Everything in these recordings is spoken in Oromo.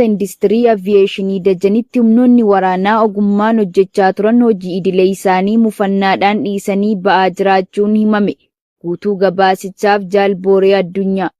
Dhaabbata Industirii Aviyeeshinii Dajanitti humnoonni waraanaa ogummaan hojjechaa turan hojii idilee isaanii mufannaadhaan dhiisanii ba'aa jiraachuun himame. Guutuu gabaasichaaf Jaal Booree Addunyaa.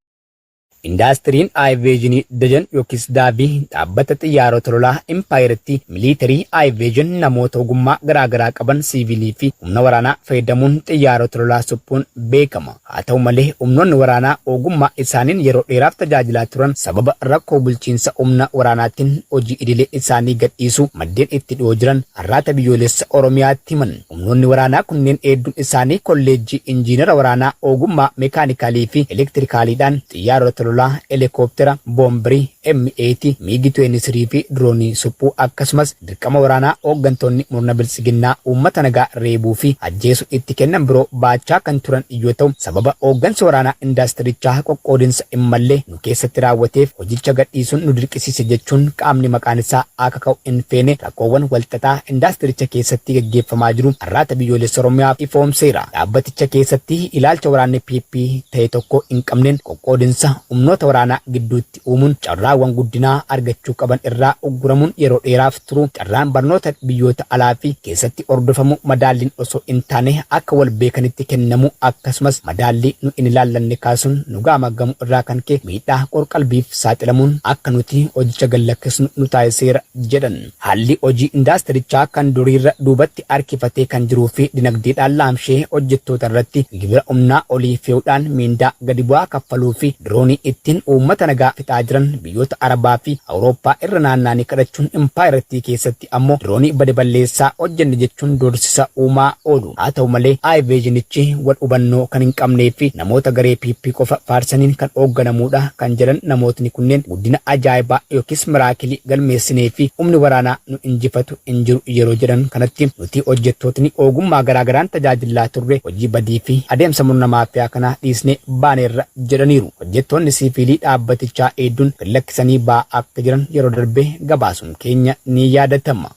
Indaastiriin Ayiveezhinii Dajan yookiis Daavii dhaabbata xiyyaarota lolaa impaayerattii Military Aviation namoota ogummaa garaa garaa qaban siivilii fi humna waraanaa fayyadamuun xiyyaarota lolaa suphuun beekama. Haa ta'u malee humnoonni waraanaa ogummaa isaaniin yeroo dheeraaf tajaajilaa turan sababa rakkoo bulchiinsa humna waraanaatiin hojii idilee isaanii gadhiisuu maddeen itti dhiyoo jiran Arraata Biyyoolessa Oromiyaatti himan. Humnoonni waraanaa kunneen hedduun isaanii kolleejjii Injiinara waraanaa ogummaa Meekaanikaalii fi Elektirikaaliidhaan xiyyaarota lolaa, Heelikooptera, Boombirii, M8, MiG 23 fi Diroonii suphuu akkasumas dirqama waraanaa hooggantoonni murna biltsiginnaa uummata nagaa reebuu fi ajjeesuu itti kennan biroo baachaa kan turan yoo ta'u, sababa hooggansi waraanaa indaastirichaa qoqqoodinsa hin malle nu keessatti raawwateef hojicha gadhiisuun nu dirqisiise jechuun qaamni maqaan isaa akka ka'u hin feene rakkoowwan walxaxaa indaastiricha keessatti gaggeeffamaa jiru Arraata Biyyoolessa Oromiyaaf ifoomseera. Dhaabbaticha keessatti ilaalcha waraanni PP ta'e tokko hin qabneen qoqqoodinsa humnoota waraanaa gidduutti uumuun carraawwan guddinaa argachuu qaban irraa ugguramuun yeroo dheeraaf turuu, carraan barnoota biyyoota alaa fi keessatti hordofamu madaalliin osoo hin taane akka wal beekanitti kennamuu akkasumas madaallii nu hin ilaallanne kaasuun nu gaamaggamuu irraa kan ka'e miidhaa qorqalbiif saaxilamuun akka nuti hojicha gad lakkisnu nu taasiseera jedhan. Haalli hojii indaastirichaa kan duriirra duubatti harkifatee kan jiruu fi dinagdeedhaan laamshee hojjettoota irratti gibira humnaa olii fe'uudhaan miindaa gadi bu'aa kaffaluu fi diroonii ittiin uummata nagaa fixaa jiran biyyoota Arabaa fi Awurooppaa irra naanna'anii kadhachuun impaayerattii keessatti ammoo diroonii bade balleessaa hojjenne jechuun doorsisa uumaa oolu. Haa ta'u malee Ayiveezhinichi wal hubannoo kan hin qabnee fi namoota garee PP qofa faarsaniin kan hoogganamuudha kan jedhan namootni kunneen guddina ajaa'ibaa yookiis miraakilii galmeessinee fi humni waraanaa nu injifatu hin jiru yeroo jedhan kanatti nuti hojjettootni ogummaa garaa garaan tajaajillaa turre hojii badii fi adeemsa murna maafiyaa kanaa dhiisnee baaneerra jedhaniiru. Hojjettoonni siiviilii dhaabbatichaa heedduun gad lakkisanii ba'aa akka jiran yeroo darbe gabaasuun keenya ni yaadatama.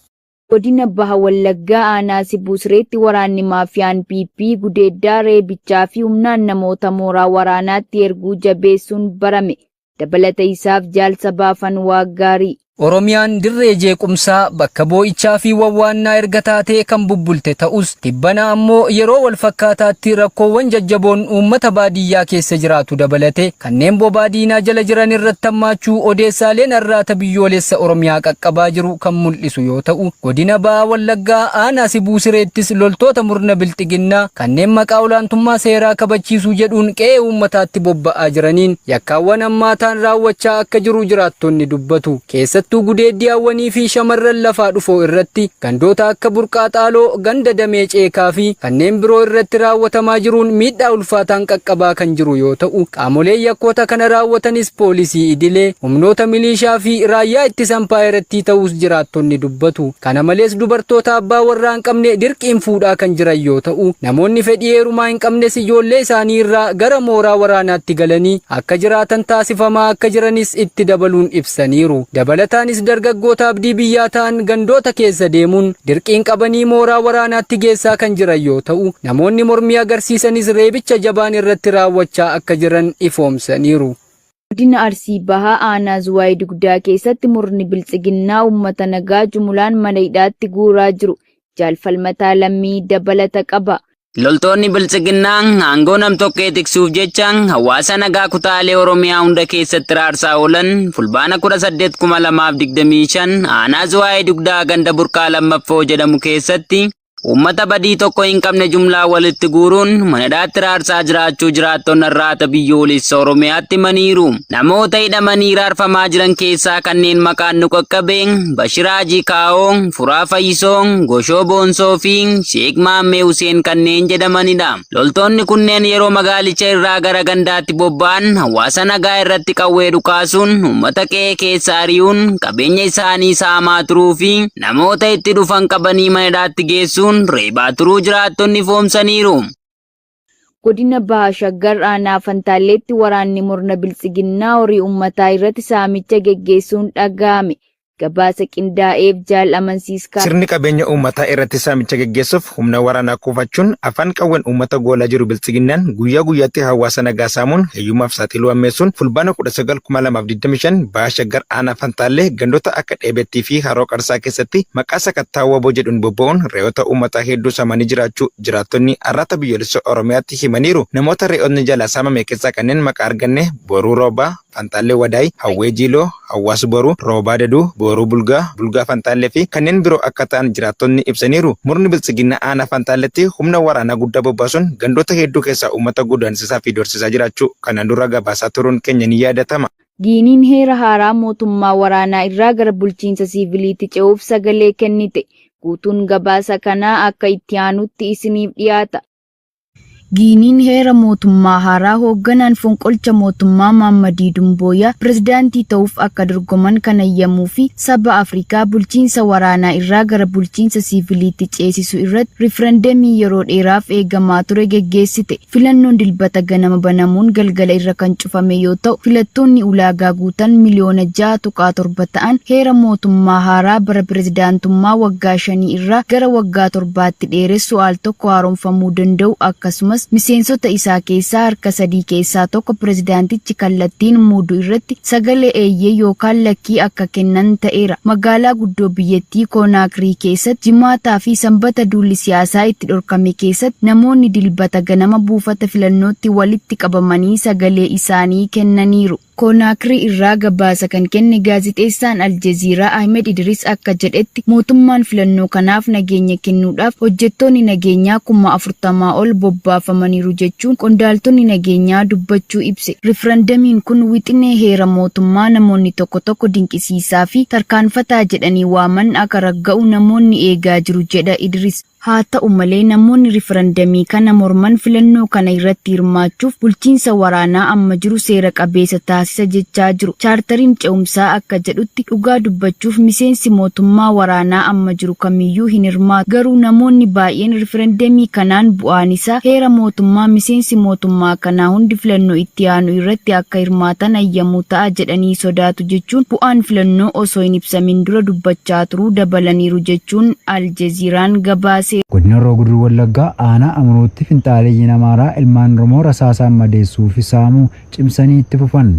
Godina Baha Wallaggaa Aanaa Sibuu Sireetti waraanni maafiyaan PP gudeeddaa, reebichaa fi humnaan namoota mooraa waraanaatti erguu jabeessuun barame. Dabalata isaaf Jaal Sabaafan Waaqgaarii. Oromiyaan dirree jeequmsaa, bakka boo'ichaa fi wawwaannaa erga taatee kan bubbulte ta'us, tibbana ammoo yeroo walfakkaataatti rakkoowwan jajjaboon uummata baadiyyaa keessa jiraatu dabalatee kanneen bobaa diinaa jala jiran irratti hammaachuu odeessaaleen Arraata Biyyoolessa Oromiyaa qaqqabaa jiru kan mul'isu yoo ta'u, godina Baha Wallaggaa aanaa Sibuu Sireettis loltoota murna Bilxiginnaa kanneen maqaa olaantummaa seeraa kabachiisuu jedhuun qe'ee uummataatti bobba'aa jiraniin yakkaawwan hammaataan raawwachaa akka jiru jiraattonni dubbatu. Keessattuu gudeeddii hawwanii fi shamarran lafaa dhufoo irratti gandoota akka Burqaa Xaaloo, ganda Damee Ceekaa fi kanneen biroo irratti raawwatamaa jiruun miidhaa ulfaataan qaqqabaa kan jiru yoo ta'u, qaamoleen yakkoota kana raawwatanis poolisii idilee, humnoota miliishaa fi raayyaa ittisa impaayerattii ta'uus jiraattonni dubbatu. Kana malees dubartoota abbaa warraa hin qabne dirqiin fuudhaa kan jiran yoo ta'u, namoonni fedhii heerumaa hin qabnes ijoollee isaanii irraa gara mooraa waraanaatti galanii akka jiraatan taasifamaa akka jiranis itti dabaluun ibsaniiru. Dabalataanis dargaggoota abdii biyyaa ta'an gandoota keessa deemuun dirqiin qabanii mooraa waraanaatti geessaa kan jiran yoo ta'u, namoonni mormii agarsiisanis reebicha jabaan irratti raawwachaa akka jiran ifoomsaniiru. Godina Arsii Bahaa Aanaa Zuwaay Dugdaa keessatti murni Biltsiginnaa uummata nagaa jumulaan mana hidhaatti guuraa jiru. Jaal Falmataa Lammii dabalata qaba. Loltoonni Biltsiginnaa aangoo nam-tokkee tiksuuf jecha hawaasa nagaa kutaalee Oromiyaa hunda keessatti raarsaa oolan Fulbaana 18,2025 aanaa Zuwaay Dugdaa ganda Burqaa Lammaffoo jedhamu keessatti Uummata badii tokko hin qabne jumlaa walitti guuruun mana hidhaatti raarsaa jiraachuu jiraattonni Arraata Biyyoolessa Oromiyaatti himaniiru. Namoota hidhamanii raarfamaa jiran keessaa kanneen maqaan nu qaqqabe Bashir Haajii Kaa'oo, Furaa Fayyisoo, Goshoo Boonsoo fi Sheek Maammee Huseen kanneen jedhamanidha. Loltoonni kunneen yeroo magaalicha irraa gara gandaatti bobba'an hawaasa nagaa irratti qawwee dhukaasuun uummata qe'ee keessa ari'uun qabeenya isaanii saamaa turuu fi namoota itti dhufan qabanii mana hidhaatti geessuun reebaa turuu jiraattonni ifoomsaniiru. Godina Baha Shaggar Aanaa Fantaalleetti waraanni murna Biltsiginnaa horii uummataa irratti saamicha geggeessuun dhaga'ame. Gabaasa qindaa'eef Jaal Amansiiskaa. Sirni qabeenya uummataa irratti saamicha geggeessuuf humna waraanaa kuufachuun afaan qawween uummata goolaa jiru Biltsiginnaan guyyaa guyyaatti hawaasa nagaa saamuun hiyyummaaf saaxiluu ammeessuun Fulbaana 19, 2025 Baha Shaggar aanaa Fantaallee gandoota akka Dheebettii fi Haroo Qarsaa keessatti maqaa sakattaa wbo jedhuun bobba'uun re'oota uummataa hedduu saamanii jiraachuu jiraattonni Arraata Biyyoolessa Oromiyaatti himaniiru. Namoota re'ootni jalaa saamame keessaa kanneen maqaa arganne Boruu Roobaa, Fantaallee Wadaay, Hawwee Jiiloo, Hawwaas Boruu, Roobaa Daduu, Booruu Bulgaa, Bulgaa Fantaallee fi kanneen biroo akka ta'an jiraattonni ibsaniiru. Murni Biltsiginnaa aanaa Fantaalleetti humna waraanaa guddaa bobbaasuun gandoota hedduu keessaa uummata godaansisaa fi doorsisaa jiraachuu kanaan dura gabaasaa turuun keenya ni yaadatama. Giiniin heera haaraa mootummaa waraanaa irraa gara bulchiinsa siiviliitti ce'uuf sagalee kennite. Guutuun gabaasa kanaa akka itti aanutti isiniif dhiyaata. Giiniin heera mootummaa haaraa hoogganaan fonqolcha mootummaa Maammadii Dumbooyaa pirezidaantii ta'uuf akka dorgoman kan hayyamuu fi saba Afrikaa bulchiinsa waraanaa irraa gara bulchiinsa siiviliitti ceesisu irratti riifrandemii yeroo dheeraaf eegamaa ture geggeessite. Filannoon Dilbata ganama banamuun galgala irra kan cufame yoo ta'u, filattoonni ulaagaa guutan miliyoona 6.7 ta'an heera mootummaa haaraa bara pirezidaantummaa waggaa shanii irraa gara waggaa torbaatti dheeressu al tokko haaromfamuu danda'u akkasumas miseensota isaa keessaa harka sadii keessaa tokko pirezidaantichi kallattiin muudu irratti sagalee eeyyee yookaan lakkii akka kennan ta'eera. Magaalaa guddoo biyyattii Koonaakrii keessatti Jimaataa fi Sanbata duulli siyaasaa itti dhorkame keessatti namoonni Dilbata ganama buufata filannootti walitti qabamanii sagalee isaanii kennaniiru. Koonaakrii irraa gabaasa kan kenne gaazexeessaan Al Jazeera Ahmed Idris akka jedhetti, mootummaan filannoo kanaaf nageenya kennuudhaaf hojjettoonni nageenyaa 40,000 ol bobbaafamaniiru jechuun qondaaltonni nageenyaa dubbachuu ibse. Rifrandamiin kun wixinee heera mootummaa namoonni tokko tokko dinqisiisaa fi tarkaanfataa jedhanii waaman aka ragga'u namoonni eegaa jiru jedha Idris. Haa ta'u malee namoonni rifarandamii kana morman filannoo kana irratti hirmaachuuf bulchiinsa waraanaa amma jiru seera qabeessa taasisa jechaa jiru. Chaartariin ce'umsaa akka jedhutti dhugaa dubbachuuf miseensi mootummaa waraanaa amma jiru kamiyyuu hin hirmaatu. Garuu namoonni baay'een rifarandamii kanaan bu'aan isaa heera mootummaa miseensi mootummaa kanaa hundi filannoo itti aanu irratti akka hirmaatan hayyamuu ta'a jedhanii sodaatu jechuun bu'aan filannoo osoo hin ibsamin dura dubbachaa turuu dabalaniiru jechuun Al Jeziiraan gabaaseera. Godina Horroo Guduruu Wallaggaa aanaa Amuruutti finxaaleeyyiin Amaaraa ilmaan Oromoo rasaasaan madeessuu fi saamuu cimsanii itti fufan.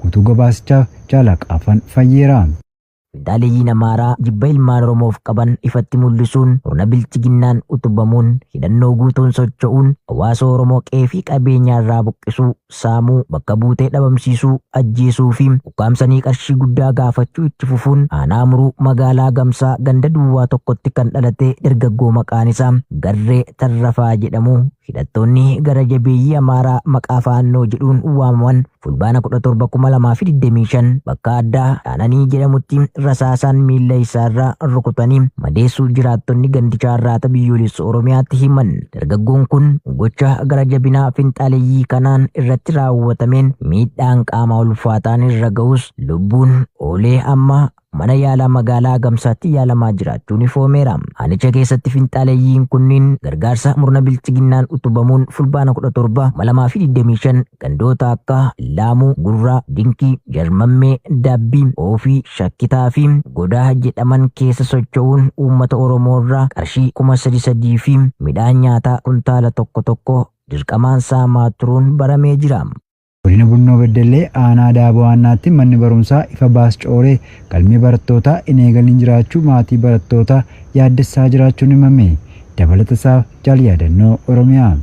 Guutuu gabaasichaaf Jaal Haqaafan Fayyeeraa. Finxaaleeyyiin Amaaraa jibba ilmaan Oromoof qaban ifatti mul'isuun murna bilxiginnaan utubamuun hidhannoo guutuun socho'uun hawaasa Oromoo qe'ee fi qabeenya irraa buqqisuu, saamuu, bakka buutee dhabamsiisuu, ajjeesuu fi ukkaamsanii qarshii guddaa gaafachuu itti fufuun aanaa Amuruu magaalaa Gamsaa ganda duwwaa tokkotti kan dhalate dargaggoo maqaan isaa Garree Tarrafaa jedhamu hidhattoonni gara jabeeyyii Amaaraa maqaa Faannoo jedhuun waamaman Fulbaana 17,2025 bakka addaa Dhaananii jedhamutti rasaasaan miilla isaarra rukutanii madeessuu jiraattonni gandichaa Arraata Biyyoolessa Oromiyaatti himan. Dargaggoon kun gocha gara jabinaa finxaaleyyii kanaan irratti raawwatameen miidhaan qaamaa ulfaataan irra ga'us lubbuun oolee amma mana yaalaa magaalaa Agamsaatti yaalamaa jiraachuun ifoomeera. Aanicha keessatti finxaaleeyyiin kunniin gargaarsa murna bilxiginnaan utubamuun Fulbaana 17, 2025 gandoota akka Laamuu, Gurraa, Dinkii, Jarmammee, Daabbii, Oofii, Shakkitaa fi Godaa jedhaman keessa socho'uun uummata Oromoo irraa qarshii 3000 fi midhaan nyaataa kuntaala tokko tokko dirqamaan saamaa turuun baramee jira. Godina Bunnoo Beddellee aanaa Daaboo Aannaatti manni barumsaa Ifa Baas Cooree galmee barattootaa hin eegaliin jiraachuu maatii barattootaa yaaddessaa jiraachuun himame. Dabalata isaaf Jaal Yaadannoo Oromiyaa.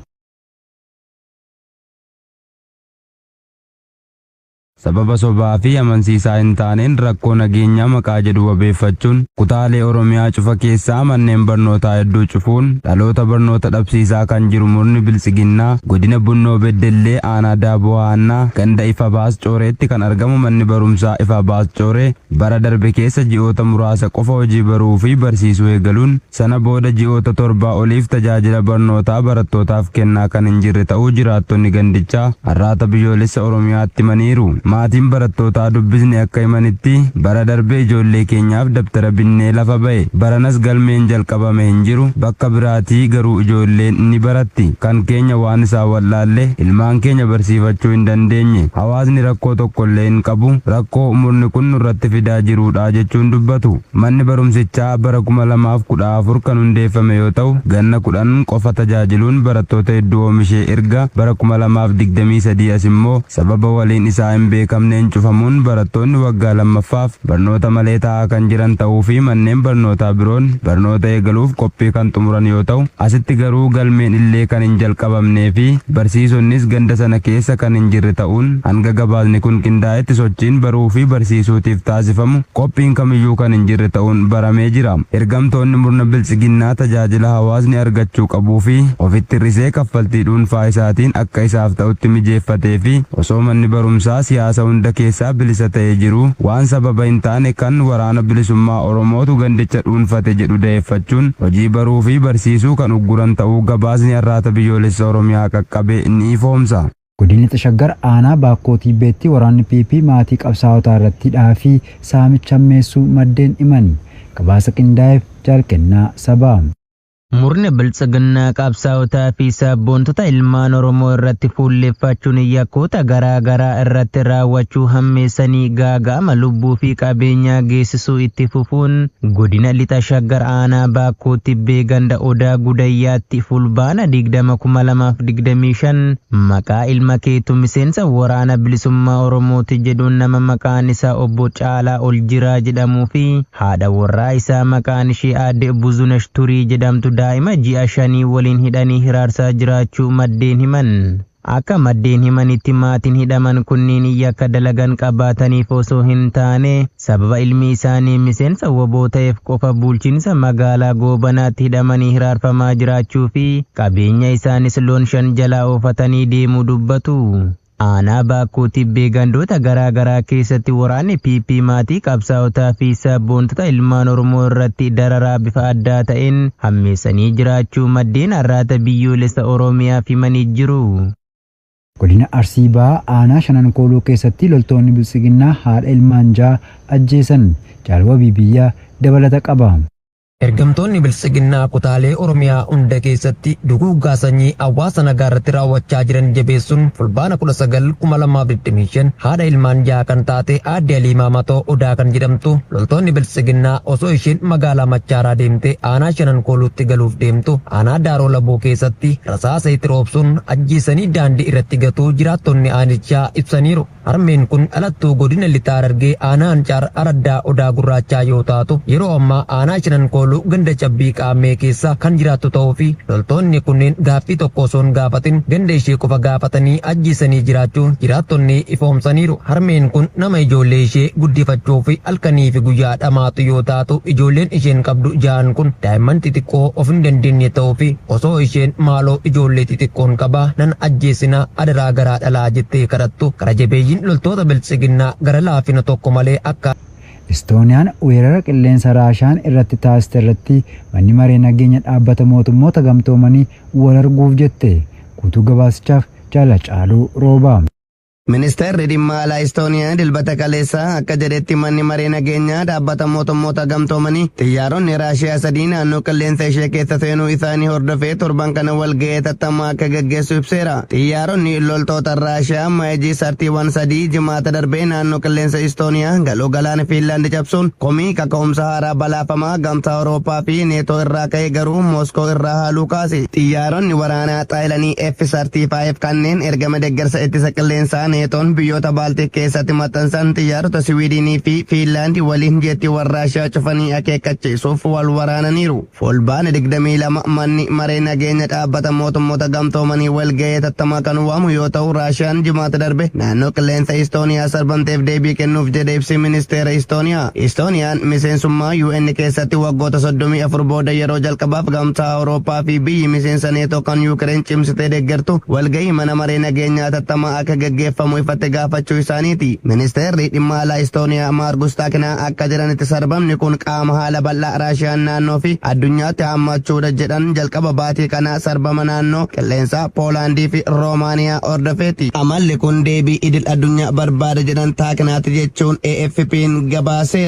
Sababa sobaa fi amansiisaa hin taaneen rakkoo nageenyaa maqaa jedhu wabeeffachuun kutaalee Oromiyaa cufa keessaa manneen barnootaa hedduu cufuun dhaloota barnoota dhabsiisaa kan jiru murni Biltsiginnaa godina Bunnoo Beddellee aanaa Daaboo Haannaa ganda Ifa Baas Cooreetti kan argamu manni barumsaa Ifa Baas Cooree bara darbe keessa ji'oota muraasa qofa hojii baruu fi barsiisuu eegaluun sana booda ji'oota torbaa oliif tajaajila barnootaa barattootaaf kennaa kan hin jirre ta'uu jiraattonni gandichaa Arraata Biyyoolessa Oromiyaatti himaniiru. Maatiin barattootaa dubbisne akka himanitti, bara darbe ijoollee keenyaaf dabtara binnee lafa ba'e. Baranas galmeen jalqabame hin jiru. Bakka biraatii garuu ijoolleen ni baratti. Kan keenya waan isaa wallaalle ilmaan keenya barsiifachuu hin dandeenye. Hawaasni rakkoo tokkollee hin qabu. Rakkoo murni kun nurratti fidaa jirudha jechuun dubbatu. Manni barumsichaa bara 2014 kan hundeeffame yoo ta'u, ganna 10 qofa tajaajiluun barattoota hedduu oomishee erga bara 2023 as immoo sababa waliin isaa hin beekamneen cufamuun barattoonni waggaa lammaffaaf barnoota malee taa'aa kan jiran ta'uu fi manneen barnootaa biroon barnoota eegaluuf qophii kan xumuran yoo ta'u, asitti garuu galmeen illee kan hin jalqabamnee fi barsiisonnis ganda sana keessa kan hin jirre ta'uun hanga gabaasni kun qindaa'etti sochiin baruu fi barsiisuutiif taasifamu qophiin kamiyyuu kan hin jirre ta'uun baramee jira. Ergamtoonni murna biltsiginnaa tajaajila hawaasni argachuu qabuu fi ofitti hir'isee kaffaltii dhuunfaa isaatiin akka isaaf ta'utti mijeeffatee fi osoo manni barumsaa siyaasa hunda keessaa bilisa ta'ee jiru waan sababa hin taane kan waraana bilisummaa Oromootu gandicha dhuunfate jedhu da'eeffachuun hojii baruu fi barsiisuu kan ugguran ta'uu gabaasni Arraata Biyyoolessa Oromiyaa qaqqabe ni ifoomsa. Godina Lixa Shaggar aanaa Baakkoo Tiibbeetti waraanni PP maatii qabsaa'otaa irratti hidhaa fi saamicha hammeessuu maddeen himan. Gabaasa qindaa'eef Jaal Kennaa Sabaa. Murni biltsiginnaa qabsaa'otaa fi sabboontota ilmaan Oromoo irratti fuulleffachuun yakkoota garaa garaa irratti raawwachuu hammeessanii gaaga'ama lubbuu fi qabeenyaa geessisuu itti fufuun, godina Lixa Shaggar aanaa Baakkoo Tibbee ganda Odaa Gudayyaatti Fulbaana 20, 2025 maqaa ilma keetu miseensa waraana bilisummaa Oromooti jedhuun nama maqaan isaa obbo Caalaa Oljiraa jedhamuu fi haadha warraa isaa maqaan ishee aadde Buzunesh Turii jedhamtu daa'ima ji'a 5 waliin hidhanii hiraarsaa jiraachuu maddeen himan. Akka maddeen himanitti, maatiin hidhaman kunniin yakka dalagan qabaataniif osoo hin taane, sababa ilmi isaanii miseensa WBO ta'eef qofa bulchiinsa magaalaa Goobanaatti hidhamanii hiraarfamaa jiraachuu fi qabeenya isaanis loon 5 jalaa oofatanii deemuu dubbatu. Aanaa Baakkoo Tibbee gandoota garaa garaa keessatti waraanni PP maatii qabsaa'otaa fi sabboontota ilmaan Oromoo irratti dararaa bifa addaa ta'een hammeessanii jiraachuu maddeen Arraata Biyyoolessa Oromiyaaf himanii jiru. Godina Arsii Bahaa aanaa Shanan Kooluu keessatti loltoonni biltsiginnaa haadha ilmaan 6 ajjeesan. Jaalwabii Biyyaa dabalata qaba. Ergamtoonni biltsiginnaa kutaalee Oromiyaa hunda keessatti duguuggaa sanyii hawaasa nagaa irratti raawwachaa jiran jabeessuun Fulbaana 19, 2025 haadha ilmaan 6 kan taate aadde Aliimaa Matoo Odaa kan jedhamtu loltoonni biltsiginnaa osoo isheen magaalaa Machaaraa deemte aanaa Shanan Kooluutti galuuf deemtu aanaa Daaroo Laboo keessatti rasaasa itti roobsuun ajjeesanii daandii irratti gatuu jiraattonni aanichaa ibsaniiru. Harmeen kun dhalattuu godina Lixaa Harargee aanaa Ancaar araddaa Odaa Gurraachaa yoo taatu, yeroo ammaa aanaa Shanan Kooluu ganda Cabbii Qaammee keessa kan jiraattu ta'uu fi loltoonni kunneen gaaffii tokko osoo hin gaafatin ganda ishee qofa gaafatanii ajjeesanii jiraachuu jiraattonni ifoomsaniiru. Harmeen kun nama ijoollee ishee guddifachuu fi halkanii fi guyyaa dhamaatu yoo taatu, ijoolleen isheen qabdu ja'an kun daa'imman xixiqqoo of hin dandeenye ta'uu fi osoo isheen "Maaloo, ijoollee xixiqqoon qabaa, nan ajjeesinaa, adaraa garaa dhalaa" jettee kadhattu gara jabeeyyiin loltoota biltsiginnaa gara laafina tokko malee akka Istooniyaan weerara qilleensa Raashiyaan irratti taasiste irratti manni maree nageenya dhaabbata mootummoota gamtoomanii wal arguuf jette. Guutuu gabaasichaaf Jaala Caaluu Roobaa. Ministeerri dhimma alaa Istooniyaa Dilbata kaleessaa akka jedhetti, manni maree nageenyaa dhaabbata mootummoota gamtoomanii xiyyaaronni Raashiyaa 3 naannoo qilleensa ishee keessa seenuu isaanii hordofee torban kana walga'ee hatattamaa akka gaggeessu ibseera. Xiyyaaronni loltoota Raashiyaa MiG 31 3 Jimaata darbee naannoo qilleensa Istooniyaa galoo galaana Fiinlaand cabsuun komii kaka'umsa haaraa balaafamaa gamtaa Awurooppaa fi Neetoo irraa ka'e garuu Mooskoo irraa haaluu kaase. Xiyyaaronni waraanaa Xaayilanii F-35 kanneen ergama deeggarsa ittisa qilleensaa Neetoon biyyoota Baaltik keessatti maxxansan xiyyaarota Siwiidinii fi Fiinlaand waliin jeettiiwwan Raashiyaa cufanii akeekkachiisuuf wal waraananiiru. Fulbaana 22 manni maree nageenya dhaabbata mootummoota gamtoomanii walga'ee hatattamaa kan waamu yoo ta'u, Raashiyaan Jimaata darbe naannoo qilleensa Istooniyaa sarbamteef deebii kennuuf jedhe ibsi ministeera Istooniyaa. Istooniyaan miseensummaa UN keessatti waggoota 34 booda yeroo jalqabaaf gamtaa Awurooppaa fi biyyi miseensa Neetoo kan Yuukireen cimsitee deeggartu walga'ii mana maree nageenyaa hatattamaa akka gaggeeffamu sarbamuu ifatti gaafachuu isaaniiti. Ministeerri dhimma alaa Istooniyaa Maargus Taakinaa akka jedhanitti, sarbamni kun qaama haala bal'aa Raashiyaan naannoo fi addunyaatti hammachuudha jedhan, jalqaba baatii kana sarbama naannoo qilleensaa Poolaandii fi Roomaaniyaa hordofeeti. Amalli kun deebii idil addunyaa barbaada jedhan Taakinaati jechuun AFP'n gabaaseera.